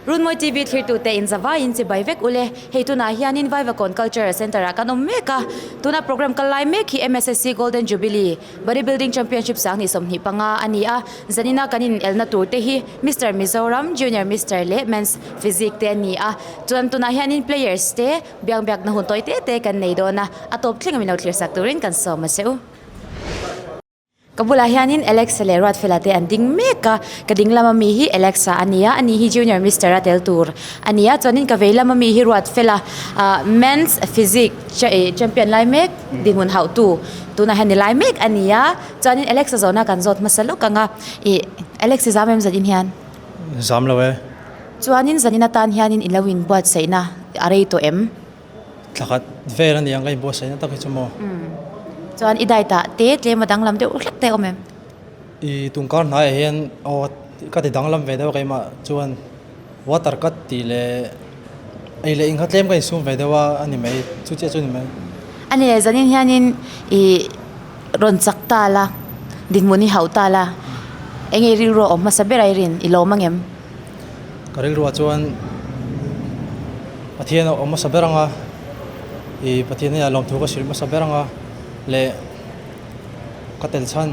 Runmawi TV thlirtute in zavaiin chibai vek ule. Hei tunah hianin Vaivakawn Cultural Centre ah kan awm mek a. Tuna programme kal lai mek hi MSSC Golden Jubilee Body Building Championship 2025 a ni a. Zanina kan inelna tur te hi Mister Mizoram, Junior Mister leh Men's Physique te a ni a. Chuan tunah hianin players te biak biakna hun tawi te te kan nei dawn a. A tawp thleng a min lo thlirsak turin kan sawm a che u. Ka bulah hianin Alexa leh Ruatfela te an ding mek a, ka ding lama mi hi Alexa a ni a, ani hi Junior Mister a tel tur a ni a, chuanin ka vei lama mi hi Ruatfela ah Men's Physique cha ih champion lai mek dinhmun hauh tu tunah hian ni lai mek a ni a, chuanin Alexa zawhna kan zawt hmasa lawk ang a, ih Alex i zam em zanin hian? Zam lo e. Chuanin zanin atan hianin i lo inbuatsaihna a rei tawh em? Thla khat vel a ni ang ka inbuatsaihna tak hi chu maw. Chuan i diet ah te tlem a danglam deuh hlek te a awm em? I tungkar hnaiah hian aw ka ti danglam ve deuh a keimah chuan water cut tih leh ei leh ingkhat tlem ka insum ve deuh a a ni mai chu chiah chu a ni mai. A ni zanin hianin i rawn chak ta la dinhmun i hauh ta la eng nge rilru a awm hmasa ber a i rin i lawm ang em? Ka rilruah chuan Pathian a awm hmasa ber ang a, ih Pathian hi a lawmthu ka hrilh hmasa ber ang a leh ka tel chhan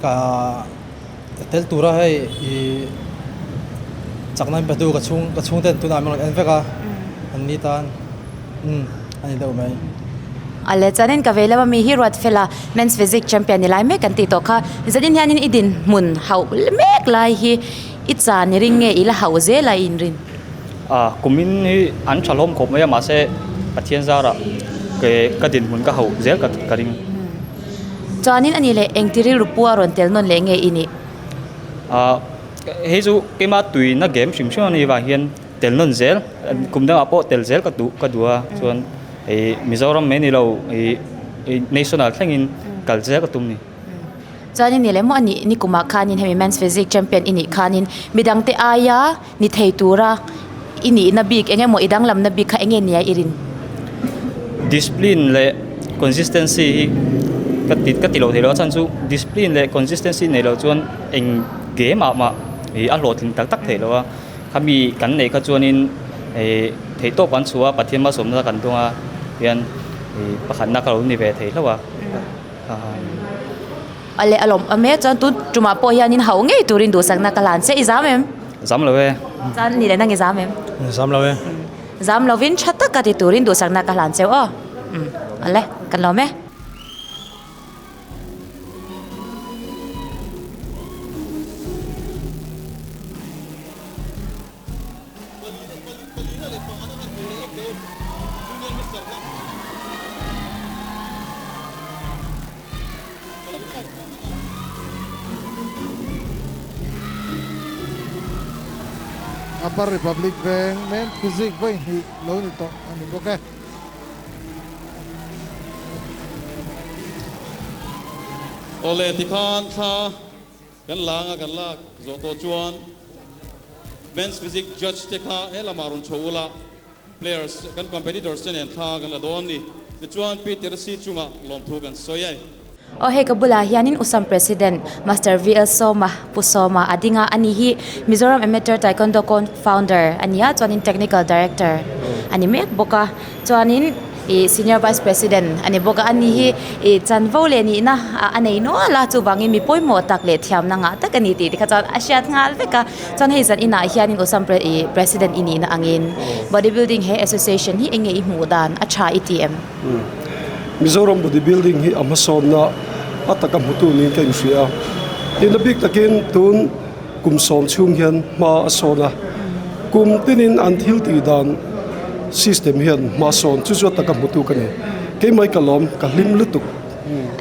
ka tel tura hei ih chakna in pe tu ka chhung ka chhungten tunah min rawn en vek a an ni tan umm a ni deuh mai. A leh chuanin ka vei lama mi hi Ruatfela Men's Physique Champion ni lai mek kan tih tawh kha. Zanin hianin i dinhmun hauh mek lai hi i chan i ring nge i la hauh zel a i inrin? A, kumin hi an tha hlawm khawp mai a mahse Pathian zarah ke ka dinhmun ka hauh zel ka ka ring. Chuanin a nih leh engti rilru pu a rawn tel nawn leh nge i nih? A, hei chu keimah tuina game hrim hrim a nih vang hian tel nawn zel kum dangah pawh tel zel ka duh ka duh a chuan ih Mizoram mai ni lo ih ih national thlengin kal zel ka tum ni. Chuanin ni leh maw a nih ni kumah khanin hemi Men's Physique Champion i nih khanin midangte aia ni thei tura i nihna bik eng emaw i danglamna bik kha eng nge nia i rin? Discipline leh consistency hi ka ti ka ti lo thei lo a chhan chu discipline leh consistency nei lo chuan eng game ah mah ih a hlawhtling tak tak thei lo a. Khami kan neih kha chuanin ih theihtawp kan chhuah a, Pathian malsawmna kan dawng a hian ih pakhatna ka lo ni ve thei hlauh a. A leh a lawm awm e, chuan tun tumah pawh hianin hauh ngei turin duhsakna ka hlan che, i zam em? Zam lo e. Chuan ni leh nang i zam em? Zam lo e. Zam lovin tha taka ti turin duhsakna ka hlan cheu aw. Awle, kan lawm e. Upper Republic veng men physique vawi hnih lo ni tawh a ni bawk e. Awle tikhan thla Kan la anga kan lak zawh tawh chuan Men's Physique Judge te kha he lamah rawn chho ula, players kan competitors te nen thla kan la dawn ni. Tichuan Peter si chungah lawmthu kan sawi a ni. Aw hei ka bulah hianin Usam President Master VL Sawma Pu Sawma a ding a, ani hi Mizoram Amateur Taekwondo Co Founder a ni a, chuanin Technical Director a ni mek bawk a, chuanin ih Senior Vice President a ni bawk a, ani hi ih chanvo leh nihna a nei nual a, chuvangin mi pawimawh tak leh thiamna ngah tak a ni tih te kha chuan a hriat nghal vek a, chuan hei zan inah hianin Usam pre ih President i nihna angin Body Building he Association hi eng nge i hmuh dan a tha i ti em? Mizoram Body Building hi a hmasawnna a taka hmutu niin ka inhria a, tin a bik takin tun Kum sawm chhung hian hma a sawn a, kum tinin an thil tih dan system hian hma a sawn, chu chu a taka hmutu ka ni. Keimah i ka lawm, ka hlim lutuk.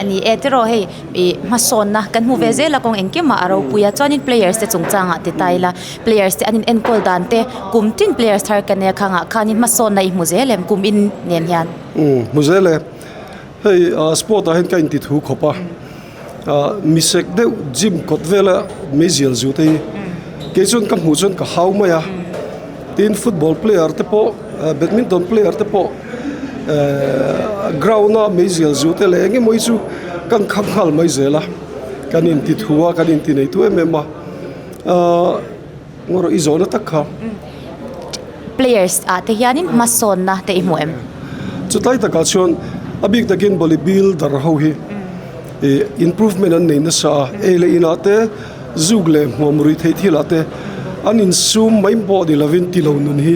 A ni e, tiraw hei ih hmasawnna kan hmu ve zel a kawng engkimah a ropui a, chuanin players te chungchangah ti ta ila, players te an in enkawl dan te kum tin players thar ka nia khangah khanin hmasawnna i hmu zel em kum in nen hian? Umm hmu zel e, hei sport ah hian ka inti thu khawp a. Misek deuh gym kawt vela meizial zu te hi kei chuan ka hmuh chuan ka hau mai a, tin football player te pawh badminton player te pawh ground a meizial zu te leh eng emaw hi chu kan kham nghal mai zel a, kan inti thu a kan inti nei tu em em a. Ngawrh i zawhna tak kha. Players ah te hianin hmasawnna te i hmu em? Chutlai takah chuan a bik takin body builder ho hi ih improvement an nei nasa a, ei leh inah te zuk leh hmuam rui theih thilah te an insum mai pawh ni lovin ti lo nun hi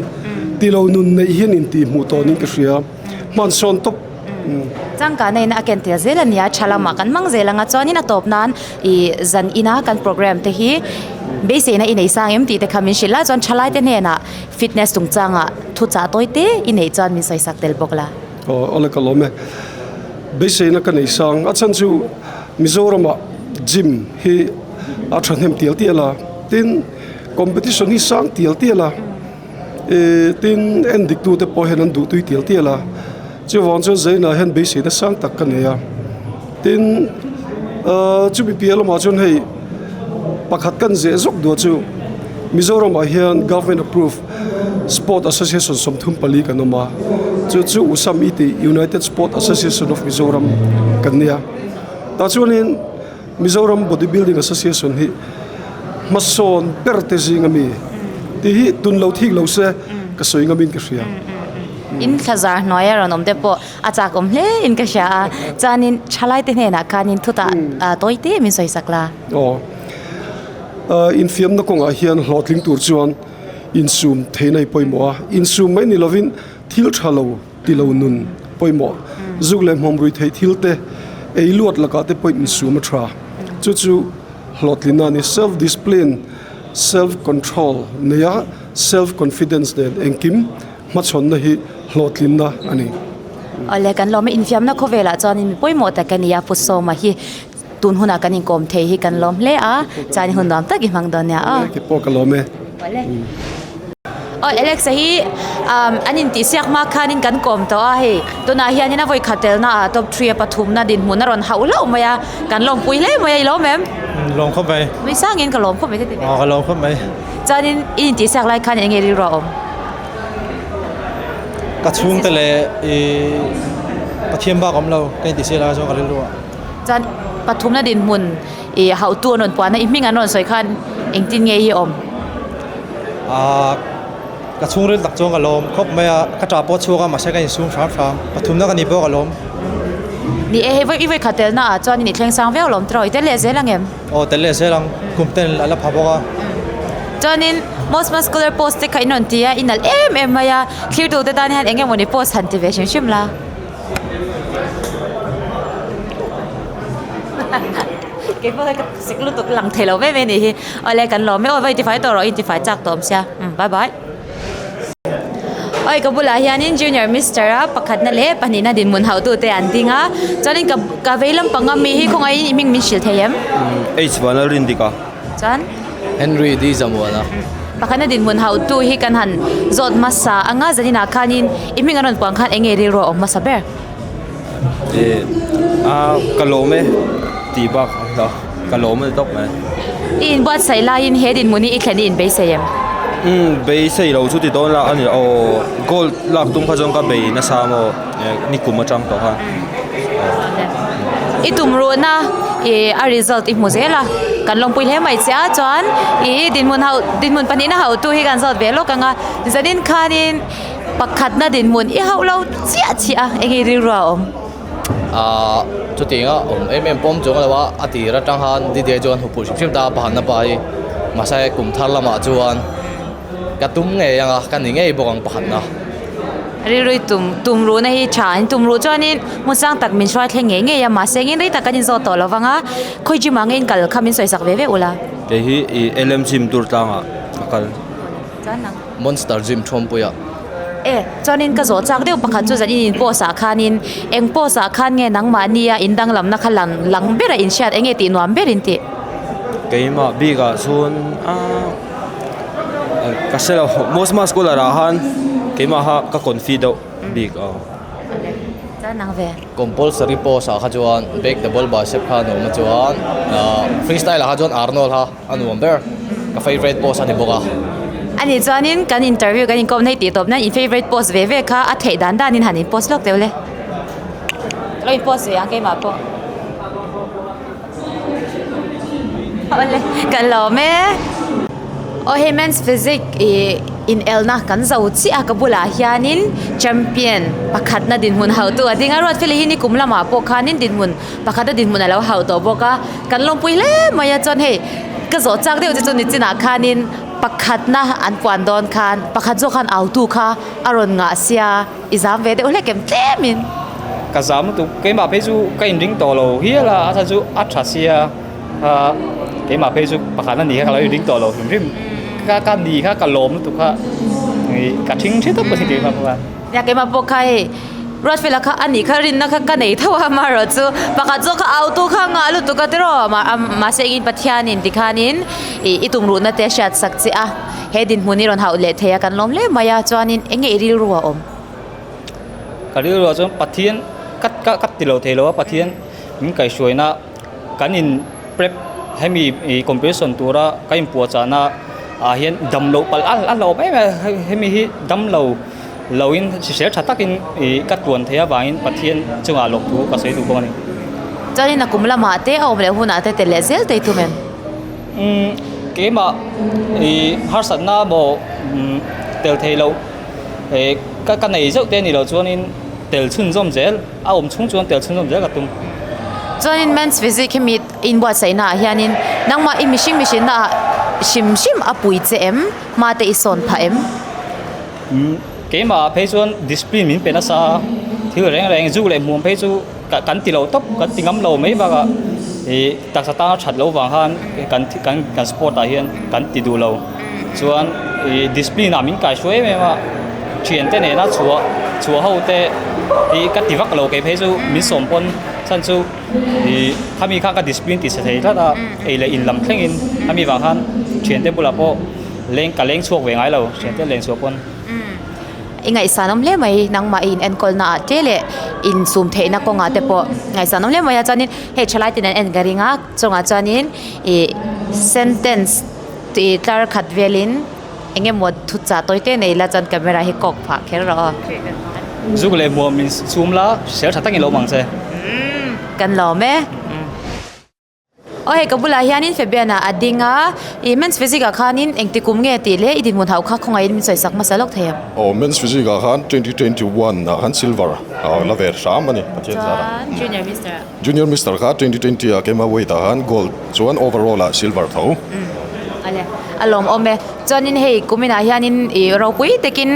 ti lo nun neih hian intihhmuh tawnin ka hria, hmansawn tawp. Changkana in a ken tel zel a nia, tha lamah kan hmang zel ang a, chuanin a tawp nan ih zan ina kan program te hi beiseina i nei sang em tih te kha min hrilh a, chuan thalai te hnenah fitness chungchangah thu chah tawi te i neih chuan min sawisak tel bawk la. Aw awle ka lawm e, beiseina ka nei sang a chhan chu Mizoramah gym hi a thahnem tial tial a, tin competition hi sang tial tial a. Ih tin en dik tute pawh hian an duh tui tial tial a, chuvang chuan Zaina hian beiseina sang tak ka nei a, tin ahh chumi piah lamah chuan hei pakhat kan zeh zawk duah chu Mizoramah hian government approve sport association 34 kan awm a, chu chu USAM i tih United Sport Association of Mizoram kan nia, tah chuanin. Mizoram Body Building Association hi hmasawn ber te zing ami tih hi tun lo thik lo se ka sawi ngam in ka hria. In thlazar hnuaia rawn awm te pawh a chak awm hle in ka hria a, chuanin thalai te hnenah khanin thutah tawi te min sawi sak la. Aw, infiamna kawngah hian hlawhtling tur chuan insum theihna i pawimawh a, insum mai ni lovin thil tha lo, Ti lo nun pawimawh, zuk leh hmawm rui theih thil te, ei luat lakah te pawhin insum a tha. Chu chu hlawhtlinna a ni. Self discipline, self control neia self confidence nen engkim hmachhawnna hi hlawhtlinna a ni. Awle, kan lawm e. Infiamna khawvelah chuanin mi pawimawh tak a ni a, Pu Sawma hi tun hunah kan inkawm thei hi kan lawm hle a, chuan hun nuam tak i hmang dawn nia aw. Ke pawh ka lawm e. Awle. Aw Alex a hi um an intih siak hma khanin kan kawm tawh a hei tunah hianin a vawi khat telna ah top three a pathumna dinhmun a rawn hauh hlauh mai a kan lawmpui hle mai a i lawm em? Lawm khawp mai. Nui sangin ka lawm khawp mai te ti ve. Aw ka lawm khawp mai. Chuanin i intih siak lai khan eng nge rilru a awm? Ka chhungte leh i Pathian bak awm lo ka intih siak lai chuan ka rilru a. Chuan pathumna dinhmun ih hauhtu an rawn puan a, i hming an rawn sawi khan engtin nge i awm? Aaa ka chhungril tak chuan ka lawm khawp mai a, ka tah pawh a chhuak a mahse ka insum hram hram, pathumna ka nih pawh ka lawm. Ni e, hei vawi i vawi khat telna ah chuan i thleng sang viau lawm tiraw, i tel leh zel ang em? Aw tel leh zel ang, kum ten a la pha bawk a. Chuanin most muscular pose te kha in rawn ti a, i nalh em em mai a, thlirtute tan hian eng emawni pose han ti ve hrim hrim la. Keipawh hi ka sik lutuk lang thei lo ve ve nih hi awle kan lawm e aw va intifai tawh rawh intifai chak tawh awm sia umm bye bye awi ka bulah hianin junior mister a pakhatna leh pahnihna dinhmun hauh tute an ding a chuanin ka ka vei lampang ami hi khawngaihin i hming min hrilh thei em H Vanlalrindika chuan Henry D Zamuana. Pakhatna dinhmun hauhtu hi kan han zawt hmasa anga zaninah khanin i hming an rawn puan khan eng nge rilru a awm hmasa ber? Ih a ka lawm e tih bak a hla ka lawm a ni tawp mai. I inbuatsaih laiin he dinhmun hi i thlen i inbeisei em? Umm beisei lo chu ti dawn la a ni aw gold lak tum kha chuan ka bei nasa maw nikum atang tawh khan. I tum ruhna ih a result i hmu zel a kan lawmpui hle mai che a chuan ih dinhmun hauh dinhmun pahnihna hauhtu hi kan zawt ve lawk ang a zanin khanin pakhatna dinhmun i hauh lo chiah chiah a eng nge rilru a awm. Ahh chutiang a awm em em pawm chuang lo a a tir atang khan Didier chuan huphurh hrim hrim ta a pakhatna pa hi mahse kum thar lamah chuan. Ka tum ngei ang a, ka ni ngei bawk ang pakhatna. Rilrui tum tum ruhna hi tha an tum ruh chuanin hmun sang tak min hruai thleng ngei ngei a, mahse engin rei tak kan inzawt tawh lo vang a, khawi gym ah nge in kal kha min sawi sak ve ve ula. Kei hi i LM gym tur tlangah ka kal. Chuan nang? Monster gym Thuampuiah. E, chuanin ka zawh chak deuh pakhat chu zan in in post ah khanin eng post ah khan nge nangmahnia in danglamna kha lang lang bera in hriat eng nge tih nuam ber in tih? Keimah bikah chuan aaa. Ka hre lo most muscular ah khan keimah kha ka confi deuh bik a. Compulsory pose ah kha chuan back double bicep kha a nuam a chuan freestyle ah kha chuan Arnold kha a nuam ber ka favourite pose a ni bawk a. Ani chuanin kan interview kan inkawm na hi tih tawp nan in favourite pose ve ve kha a theih dan danin han in post lawk deuh le. Ka lo in post ve ang keimah pawh. Awle kan lawm e. Aw hei men's physique ih inelna kan zo chiah a ka bulah hianin champion pakhatna dinhmun hauhtu a ding a Ruatfeli hi nikum lamah pawh khanin dinhmun pakhatna dinhmun a lo hauh tawh bawk a kan lawmpui hle mai a chuan hei ka zawh chak deuh che chu nichinah khanin pakhatna an puan dawn khan pakhat zawk khan autu kha a rawn ngah sia i zam ve deuh hlek em tlemin. Ka zam lutuk keimah phei chu ka inring tawh lo hial a a chhan chu a tha sia. A keimah phei chu pakhat a ni kha ka lo inring tawh lo hrim hrim ka ka ni kha ka lawm lutuk kha ih ka thing thi tawp a ni keimah pawh khan. Nia keimah pawh kha hei Ruatfela kha a nih kha rinna kha ka nei tho a amaherawh chu pakhat zawk kha au tu kha ngah lutuk a tiraw mahse engin Pathianin tikhanin ih i tumruhna te a hriat sak che a he dinhmun i rawn hauh leh thei a kan lawm hle mai a chuanin eng nge i rilru a awm? Ka rilru ah chuan Pathian ka ka ka ti lo thei lo a Pathian min kaihhruaina. Kan in prep hemi ih competition tura ka inpuahchahna ah hian dam loh palh a a hlauhawm em em a hemi hi dam lo lo in hrisel tha takin ih ka tluan theih avangin Pathian chungah lawmthu ka sawi duh bawk a ni. Chuanin a kum lamah te a awm leh hunah te tel leh zel te i tum em? Umm keimah ih harsatna maw tel theih loh ih ka ka nei zeuh te a nih loh chuanin tel chhunzawm zel. A awm chhung chuan tel chhunzawm zel ka tum. Chuanin men's physique hi mi inbuatsaihna ah hianin nangmah i mihring mihrinna ah hrim hrim a pui che em? Hma te i sawn phah em? Umm keimah ah phei chuan discipline min pe nasa a, thil reng reng zu leh hmuam phei chu kan ti lo tawp, kan ti ngam lo mai bakah ih taksa tana that loh vang khan kan kan kan sport ah hian kan ti duh lo. Chuan ih discipline ah min kaihruai em em a. Thiante nena chhuah chhuah ho te hi ka ti vak lo kei phei chu min sawm pawn chhan chu ih khami kha ka discipline tih chhe thei tlat a ei leh in lam thlengin khami vang khan thiante bulah pawh leng ka leng chhuak ve ngai lo thiante leng chhuah pawn. I ngaihsan awm hle mai nangmah i in enkawl na ah te leh insum theihna kawngah te pawh ngaihsan awm hle mai a chuanin hei thalai ten an en ka ring a chungah chuanin ih sentence tih tlar khat velin. Eng emaw thu chah tawi te nei la chuan camera hi kawk phah kher rawh aw. Zuk leh hmuam min chhum la, hrisel tha takin lo awm ang che. Kan lawm e. Aw hei ka bulah hianin Fabian-a a ding a, ih men's physique ah khanin engti kum nge tih leh i dinhmun hauh kha khawngaihin min sawi sak hmasa lawk thei ang. Aw men's physique ah khan 2021 ah khan silver a la ve hram a ni Pathian zara. Chuan junior mister ah. Junior mister kha 2020 ah keima weight ah khan gold chuan overall ah silver tho. Ale a lawmawm e. Chuanin hei kuminah hianin ih ropui takin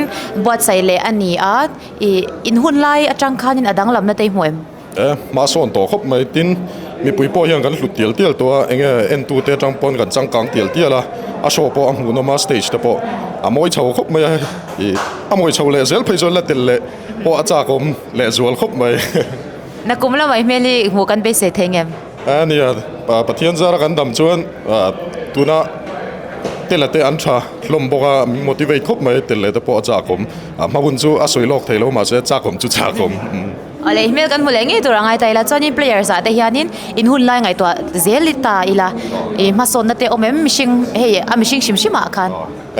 buatsaih leh a ni a, ih in hun lai atang khanin a danglamna te i hmu em? E, hma sawn tawh khawp mai. Tin, mipui pawh hian kan hlut tial tial tawh a, enge entute atang pawn kan changkang tial tial a, a show pawh a hmuhnawm a, stage te pawh a mawi chho khawp mai a, ih a mawi chho leh zel phei chuan la tel leh pawh a chakawm leh zual khawp mai. Nakum lamah i hmel hi hmuh kan beisei thei ngem? A nia, Pathian zara kan dam chuan tuna tela te an tha hlawm bawk a, min motivate khawp mai, tel leh te pawh a chakawm. A hma hun chu a sawi lawk thei lo mahse chakawm chu chakawm. Awle, i hmel kan hmu leh ngei tur a ngai ta ila, chuanin players ah te hianin in hun lai ngaihtuah zel i ta ila, i hmasawnna te awm em mihring hei a mihring hrim hrim ah khan?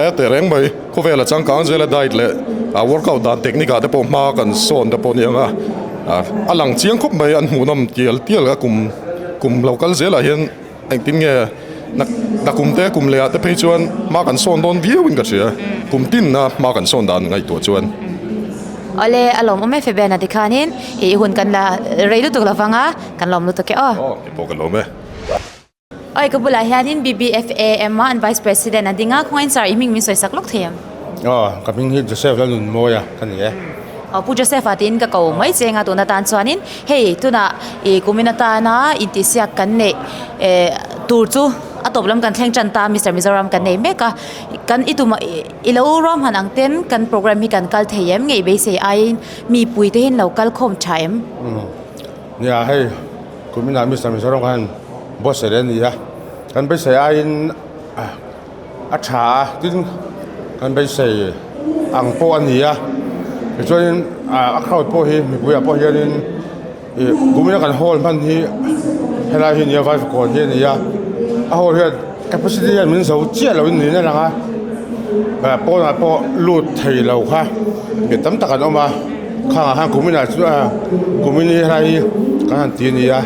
E teh reng mai, khawvel a changkang zel a diet leh a workout dan technique ah te pawh hma kan sawn te pawh a ni ang a, a lang chiang khawp mai an hmuhnawm tial tial a kum kum lo kal zel ah hian engtin nge na kum te kum leh ah te phei chuan hma kan sawn dawn viau in ka hria kum tin a hma kan sawn dan ngaihtuah chuan. Awle a lawmawm e Fabian-a tikhanin i hun kan la rei lutuk lovang a, kan lawm lutuk e aw. Aw, keipawh ka lawm e. Oi ka bulah hianin BBFAM a an Vice President a ding a, khawngain sir i hming min sawi sak lawk thei ang. Aw, ka hming hi Joseph Lalnunmawia ka ni e. Aw, Pu Joseph-a tiin ka ko mai cheng a tun atan chuanin hei tunah i kumin atana intihsiak kan neih eh tur chu a tawp lam kan thleng tan ta Mister Mizoram kan nei mek a, kan i tum i lo ruahman ang ten kan program hi kan kal thei em ngei beisei aiin mipui te hian lo kal khawm tha em? Nia hei. Kuminah Mister Mizoram khan buatsaih leh a ni a, kan beisei aiin a tha a, tin kan beisei ang pawh a ni a, tichuanin a crowd pawh hi mipuiah pawh hianin ih kumina kan hall hman hi helai hi a ni a Vaivakawn hi a ni a, a hall hian capacity hian min zo chiah loin niin a lang a, pawnah pawh lut thei lo kha mi tam tak an awm a. Khangah khan kumin ah chuan kumin hi helai hi kan han ti a ni a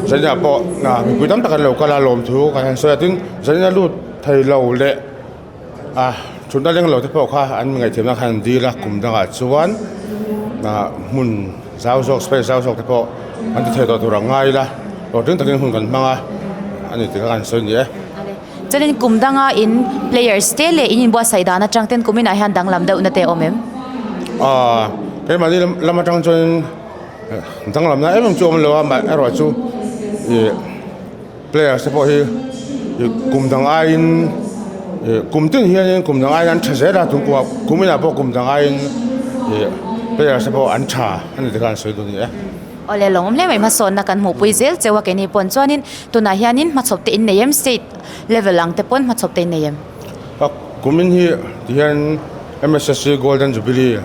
zaninah pawh mipui tam tak an lo kal a lawmthu kan han sawi a tin zanin a lut thei lo leh. A thutna leng lo te pawh kha an ngaihthiamna khan an dil a, kum dangah chuan hmun zau zawk space zau zawk te pawh an ti thei tawh tur ang ngai ila, hlawhtling takin hun kan hmang a, a ni tih kha kan sawi ni e. Chuanin kum danga in players te leh in inbuatsaih dan atang ten kuminah hian danglam deuhna te a awm em? Aaa keimahni lam atang chuanin danglamna em em chu a awm lo a, amaherawh chu ih. Players te pawh hi kum dang aiin kum tin hianin kum dang aiin an tha zel a tun kumah kum inah pawh kum dang aiin players te pawh an tha a ni tikhan an sawi duh a ni e. Awle lawngawm hle mai hmasawnna kan hmuhpui zel cheu a keini pawn chuanin tunah hianin hmachhawp te in nei em state level ang te pawn hmachhawp te in nei em? Kumin hi tihian MSSC Golden Jubilee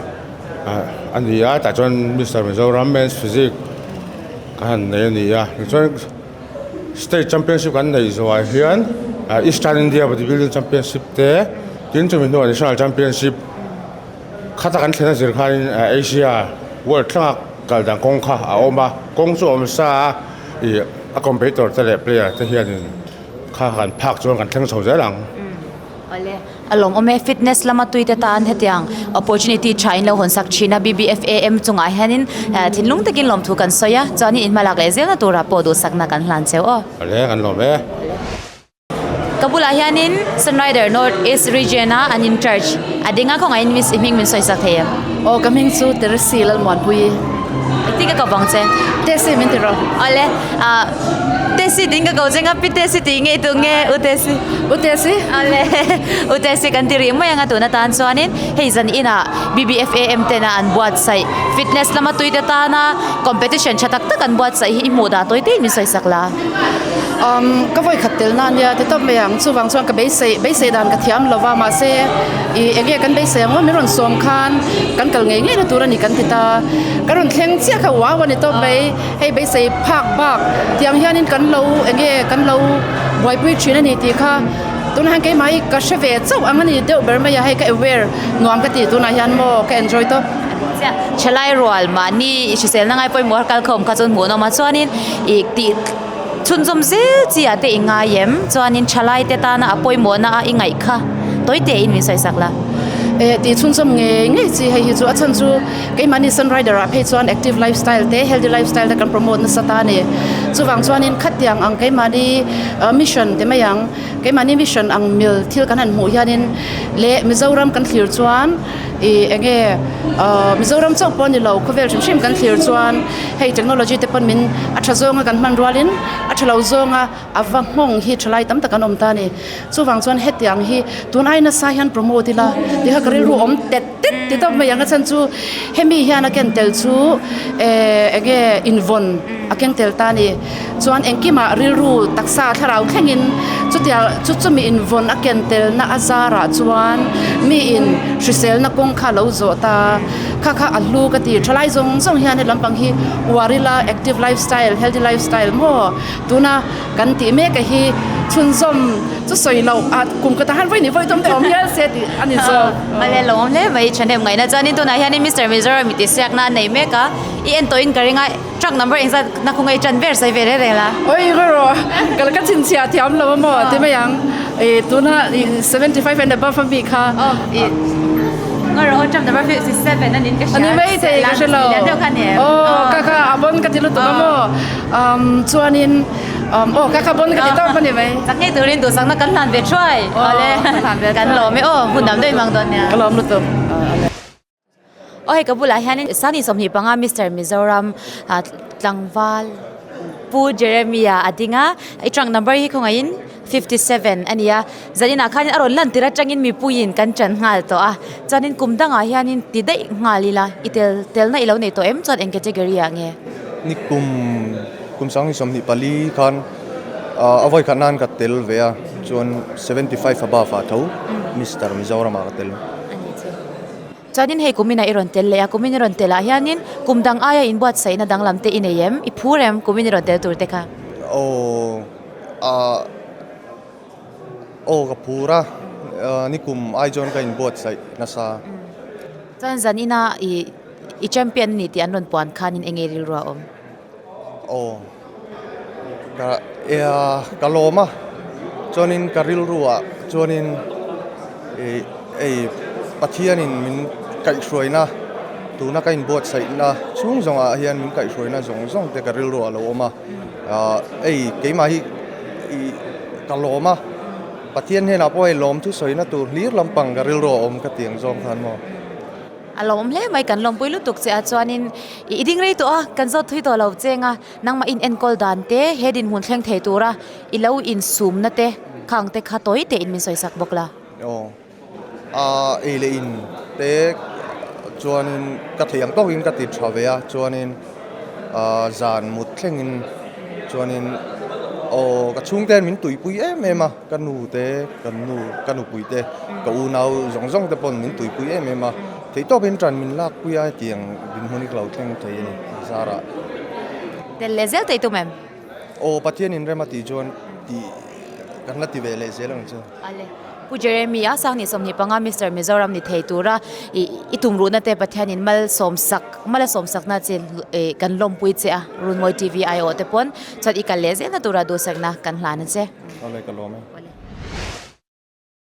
a ni a tah chuan Mister Mizoram Men's Physique ka han nei a ni a tichuan State Championship kan neih zawhah hian Eastern India Bodybuilding Championship te tin chumi hnuah National Championship khata kan thlen a zir khanin Asia World thlanga kal dan kawng kha a awm a, kawng chu a awm sa a, ih a competitor te leh player te hianin kha kan phak chuan kan thleng chho zel ang. Awle, a lawmawm e, fitness lama tuite tan hetiang opportunity tha in lo hawn sak thin a, BBFAM chungah hianin thinlung takin lawmthu kan sawi a, chuanin in hmalak leh zelna turah pawh duhsakna kan hlan cheu aw. Awle, kan lawm e. Ka bulah hianin Sunrider North East Region a an in charge a ding a, khawngaihin miss i hming min sawi sak thei em? Aw, ka hming chu Teresi Lalmuanpuii. Engtin ka ko vang che? Tesi min ti rawh. Awle, ah Tesi tiin ka ko che nga pi Tesi tih nge i tuk nge U Tesi? U Tesi. Awle, U Tesi kan ti rih mai ang a tun atan chuanin hei zan inah BBFAM tena an buatsaih fitness lama tuite tana competition tha tak tak an buatsaih hi i hmuh dah tawi teiin min sawi sak la. Um, ka vawi khat tel na ania ti tawp mai ang chuvang chuan ka beisei beisei dan ka thiam lo va mahse ih enge kan beisei ang aw min rawn sawm khan kan kal ngei ngei na tur a ni kan ti ta ka rawn thleng chiah kha uau a ni tawp mai hei beisei phak bak tiang hianin kan lo enge kan lo buaipui thin a ni tih kha tunah hian keimah hi ka hre ve chauh ang a ni deuh ber mai a hei ka aware nuam ka ti tunah hian maw ka enjoy tawp. Chiah thalai rual mahni hriselna ngai pawimawh a kalkhawm kha chuan hmuhnawm a chuanin ih tih chhunzawm zel chi ah te i ngai em chuanin thalai te tana a pawimawhna a i ngaih kha tawi te in min sawi sak la. Eh tih chhunzawm ngei ngei chi hei hi chu a chhan chu keimahni sunrider ah phei chuan active lifestyle te healthy lifestyle te kan promote nasa ta a ni chuvang chuanin khatiang ang keimahni mission ti mai ang keimahni mission ang mil thil kan han hmuh hianin leh Mizoram kan thlir chuan ih enge ah Mizoram chauh pawh a ni lo khawvel hrim hrim kan thlir chuan hei technology te pawn min a tha zawnga kan hman rualin a tha lo zawnga a va nghawng hi tha lai tam tak an awm ta a ni chuvang chuan hetiang hi tun ai nasa hian promote ila tikha ka rilru awm tet tet ti tawp mai ang a chhan chu hemi hian a ken tel chu eh enge invawn a keng tel ta a ni chuan engkimah rilru taksa thlarau thlengin chutia chu chumi invawn a ken telna a zarah chuan miin hriselna kawng kha a lo zawh ta kha kha a hlu ka ti thalai zawng zawng hian he lampang hi uar ila active lifestyle healthy lifestyle maw tuna kan tih mek a hi chhunzawm chu sawi loh a kum khatah han vawi ni vawi tum te awm hial se tih a ni zawk. Awle lawmawm hle mai thahnem ngaihna chuanin tunah hianin Mister Mizoram i tihsiakna a nei mek a i en tawhin ka ring a. Truck number engzat na khaw ngei tan ber sawi ve reng reng la. Oi ka rawh ka ka chhinchhiah thiam lo a maw ti mai ang ih tuna ih 75 and above a mi kha. Oh ih nga rawh aw truck number 57 a nin ka hria. Ani mai thei ka hre lo. Lian deuh kha ni em. Oh ka ka a bon ka ti lutuk a maw um chuanin um aw ka ka bon ka ti tawp a ni mai. Chak ngei turin duhsakna kan hlan ve thuai. Awle kan lawm e aw hun dam daih mang dawn nia. Ka lawm lutuk. Aw hei ka bulah hianin Sani 25 Mister Mizoram ah tlangval Pu Jeremia a ding a i truck number hi khawngaihin 57 a ni a zaninah khanin a rawn lan tir atangin mipuiin kan ṭan nghal tawh a chuanin kum dangah hianin ti daih nghal ila i tel telna i lo nei tawh em chuan eng category ah nge? Ni kum kum sang 24 khan ah a vawi khat nan ka tel ve a chuan 75 above ah tho Mister Mizoram ah ka tel. Chuanin hei kumin ah i rawn tel leh a, kumin i rawn tel ah hianin kum dang aia inbuatsaihna danglam te i nei em? I phur em kumin i rawn tel tur te kha? Aw ah aw ka phur a, ni kum ai chuan ka inbuatsaih nasa. Chuan zan ina i i champion a ni tih an rawn puan khanin eng nge rilru a awm? Aw ka ka lawm a, chuanin ka rilru ah chuanin. Ei Pathianin min kaihhruaina tuna ka inbuatsaihna chhung zawngah hian min kaihhruaina zawng zawng te ka rilru a lo awm a, ei keimah hi ih ka lawm a, Pathian hnenah pawh hei lawm thusawina tur hlir lampang ka rilru a awm ka ti ang zawng khan maw. A lawmawm hle mai, kan lawmpui lutuk che a chuanin i ding rei tawh a, kan zawt thui tawh lo cheng a, nangmah inenkawl dan te he dinhmun thleng thei tura i lo insumna te khang te kha tawi tein min sawisak bawk la. Aw, a ei leh in te chuanin ka thei ang tawkin ka ti tha ve a, chuanin zan mut thlengin chuanin aw ka chhungte min tuipui em em a, ka nu te, ka nu ka nupui te, ka unau zawng zawng te pawn min tuipui em em a, theihtawpin tan min lakpui a hetiang dinhmun hi ka lo thleng thei a ni zarah. Tel leh zel thei tum em? Aw Pathianin rem a tih chuan tih kan la ti ve leh zel ang chu. Ale. Pu Jeremy a Sangni 25 Mister Mizoram ni thei tura i tum ruhna te Pathianin malsawm sak mal a sawm sakna che kan lawmpui che a Runmawi TV aiawh te pawn chuan i kal leh zelna tura duhsakna kan hlan a che. Ale ka lawm e.